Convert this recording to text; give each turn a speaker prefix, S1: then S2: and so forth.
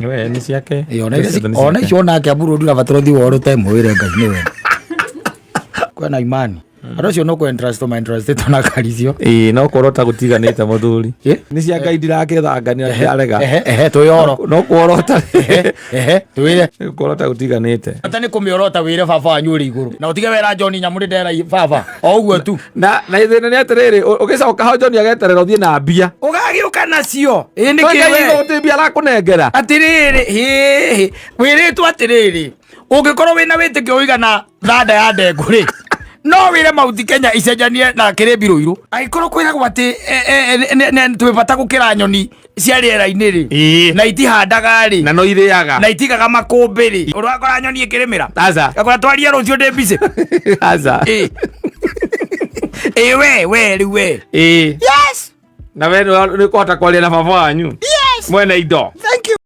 S1: We nĩ ciake.
S2: Ĩ, ona
S1: Icio ciothe nĩ
S2: ona
S1: ciake.
S2: icio onake amburu ndirabatara ũthiĩ worũte mwĩre Ngai nĩwe kwĩna imani andũ acio no kũ entrust ma entrust na ngari icio.
S1: Ĩĩ, no kworota gũtiganĩte mũthuri.
S2: Ĩ?
S1: Nĩ cia Ngai, ndirakĩthangania, ndirarega.
S2: Ehe, ehe, twĩyoro.
S1: No kworota.
S2: Ehe, ehe, twĩre.
S1: Kworota gũtiganĩte.
S2: Ata nĩ kũmĩorota wĩre baba wanyu ũrĩ igũrũ na ũtige wera John nyamũ nĩ ndera baba o ũguo tu.
S1: Na thĩna nĩ atĩrĩrĩ, ũgĩcoka ho John ageterera ũthiĩ na mbia.
S2: Ũgagĩũka nacio ĩ nĩ
S1: Ngai
S2: kĩwe.
S1: gũtirĩ mbia arakũnengera.
S2: Atĩrĩrĩ, hĩhĩ, wĩrĩtwo atĩrĩrĩ, ũngĩkorwo wĩna wĩtĩkio ũigana thanda ya ndengũ rĩ, no wĩre Mauti Kenya icenjanie na kĩrĩmbi rũirũ. Angĩkorwo kwĩragwo atĩ twĩ bata gũkĩra nyoni cia rĩera-inĩ rĩ, na itihandaga rĩ,
S1: Na no irĩaga.
S2: Na itigaga makũmbĩ rĩ, ũrakora nyoni ĩkĩrĩmĩra?
S1: Aca.
S2: Gakora twaria rũciũ ndĩ mbicĩ.
S1: Aca.
S2: Ĩ ĩ, we rĩu we.
S1: Ĩĩ.
S2: Yes.
S1: Na we nĩ ũkũhota kwaria na baba wanyu?
S2: Yes.
S1: Mwene indo.
S2: Thank you.